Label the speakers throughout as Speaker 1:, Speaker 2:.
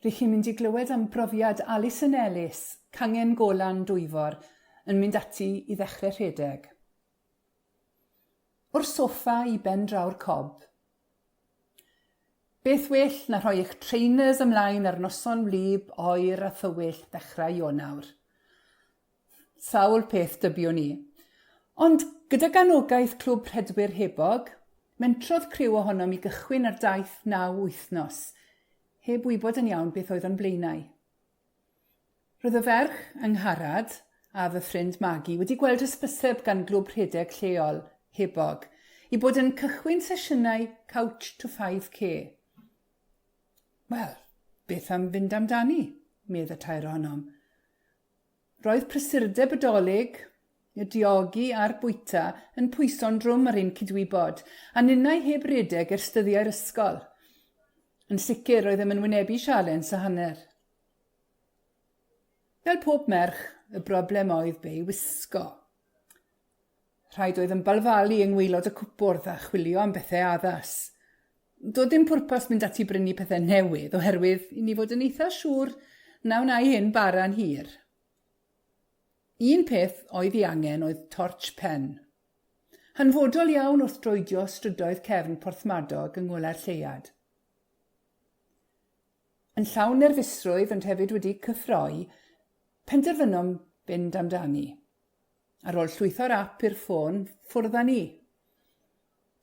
Speaker 1: Rych chi'n mynd i glywed am brofiad Alison Ellis, cangen Golan Dwyfor, yn mynd ati i ddechrau rhedeg. O'r soffa i ben draw'r cob. Beth well na rhoi eich trainers ymlaen ar noson wlyb, oer a thywyll ddechrau Ionawr? Sawl peth dybiwn i. Ond gydag anogaeth Clwb Rhedwyr Hebog, mentrodd criw ohonom i gychwyn ar daith naw wythnos, heb wybod yn iawn beth oedd o'n blaenau. Roedd y ferch, Angharad, a fy ffrind Maggie wedi gweld hysbyseb gan glwb rhedeg lleol, Hebog, i bod yn cychwyn sesiynau Couch to 5K. Wel, beth am fynd amdani? medd y tair ohonom. Roedd prysurdeb y Dolig, y diogi a'r bwyta yn pwyso'n drwm ar ein cydwybod, a ninnau heb redeg ers dyddiau'r ysgol. Yn sicr, roeddem yn wynebu sialens a hanner. Fel pob merch, y broblem oedd be i wisgo. Rhaid oedd ymbalfalu yng ngwaelod y cwpwrdd a chwilio am bethau addas. Doedd dim pwrpas mynd ati i brynu pethau newydd oherwydd i ni fod yn eitha siŵr na wnâi hyn bara'n hir. Un peth oedd ei angen oedd torch pen. Hanfodol iawn wrth droedio strydoedd cefn Porthmadog yng ngolau'r lleuad. Yn llawn nerfusrwydd ond hefyd wedi cyffroi, penderfynom fynd amdani. Ar ôl llwytho'r ap i'r ffôn, ffwrdd â ni.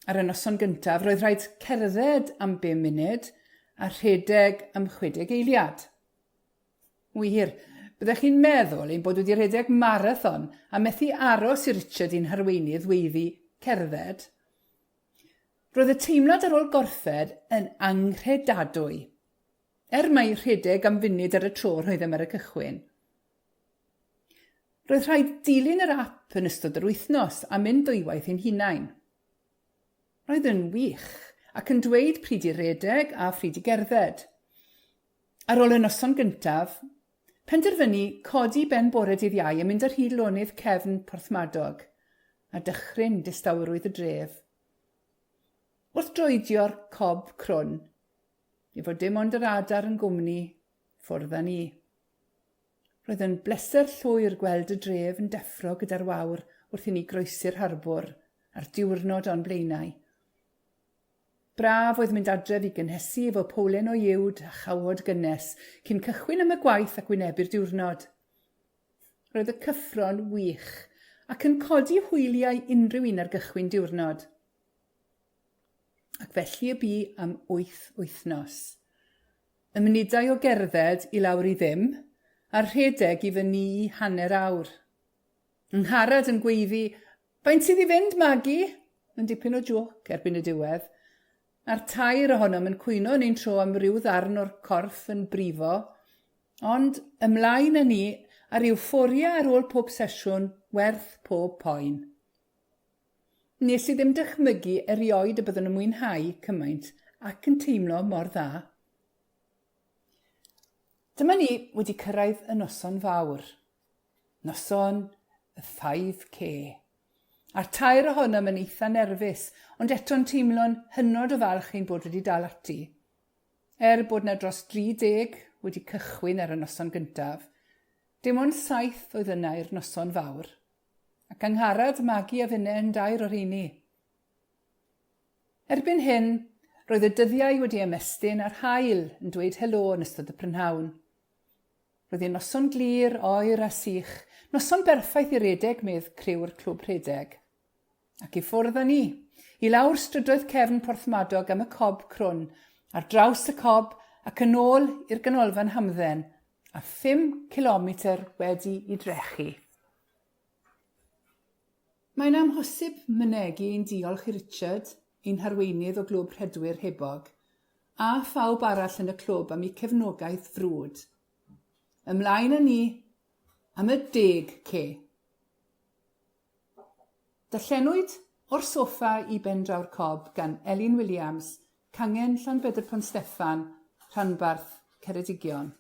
Speaker 1: Ar y noson gyntaf, roedd rhaid cerdded am bum munud a rhedeg am 60 eiliad. Wir, byddech chi'n meddwl ein bod wedi rhedeg marathon a methu aros i Richard i'n harweinydd weiddi 'cerdded'. Roedd y teimlad ar ôl gorffen yn anghredadwy, er mai rhedeg am funud ar y tro roeddem ar y cychwyn. Roedd rhaid dilyn yr ap yn ystod yr wythnos a mynd ddwywaith ein hunain. Roedd yn wych, ac yn dweud pryd i redeg a phryd i gerdded. Ar ôl y noson gyntaf, penderfynu codi ben bore dydd Iau a mynd ar hyd lonydd cefn Porthmadog, a dychryn distawrwydd y dref. Wrth droedio'r cob crwn, efo dim ond yr adar yn gwmni, ffwrdd â ni. Roedd yn bleser llwyr gweld y dref yn deffro gyda'r wawr wrth i ni groesi'r harbwr a'r diwrnod o'n blaenau. Braf oedd mynd adref i gynhesu efo powlen o uwd a chawod gynnes cyn cychwyn am y gwaith ac wynebu'r diwrnod. Roedd y cyffro'n wych ac yn codi hwyliau unrhyw un ar gychwyn diwrnod. Ac felly y bu am wyth wythnos. Y munudau o gerdded i lawr i ddim, a'r rhedeg i fyny i hanner awr. Angharad yn gweiddi, Faint sydd i fynd, Magi? Yn dipyn o jôc erbyn y diwedd. A'r tair ohonom yn cwyno yn ein tro am ryw ddarn o'r corff yn brifo. Ond ymlaen â ni, a'r iwfforia ar ôl pob sesiwn werth pob poen. Nes i ddim dychmygu erioed y byddwn yn mwynhau cymaint ac yn teimlo mor dda. Dyma ni wedi cyrraedd y noson fawr. Noson y 5K. A'r tair ohonom yn eitha nerfus, ond eto'n teimlo'n hynod o falch ein bod wedi dal ati. Er bod 'na dros 30 wedi cychwyn ar y noson gyntaf, dim ond saith oedd yna i'r noson fawr. Ac Angharad, Magi a finne yn dair o'r rheini. Erbyn hyn, roedd y dyddiau wedi ymestyn a'r haul yn dweud helo yn ystod y prynhawn. Roedd hi'n noson glir, oer a sych, noson berffaith i redeg, medd criw'r clwb rhedeg. Ac i ffwrdd â ni, i lawr strydoedd cefn Porthmadog am y cob crwn, ar draws y cob ac yn ôl i'r ganolfan hamdden, a phum cilometr wedi i drechu. Mae'n amhosib mynegi ein diolch i Richard, ein harweinydd o Glwb Rhedwyr Hebog, a phawb arall yn y clwb am eu cefnogaeth frwd. Ymlaen â ni am y 10K! Darllenwyd O'r Soffa i Ben Draw'r Cob gan Elin Williams, Cangen Llanbedr Pont Steffan, Rhanbarth Ceredigion.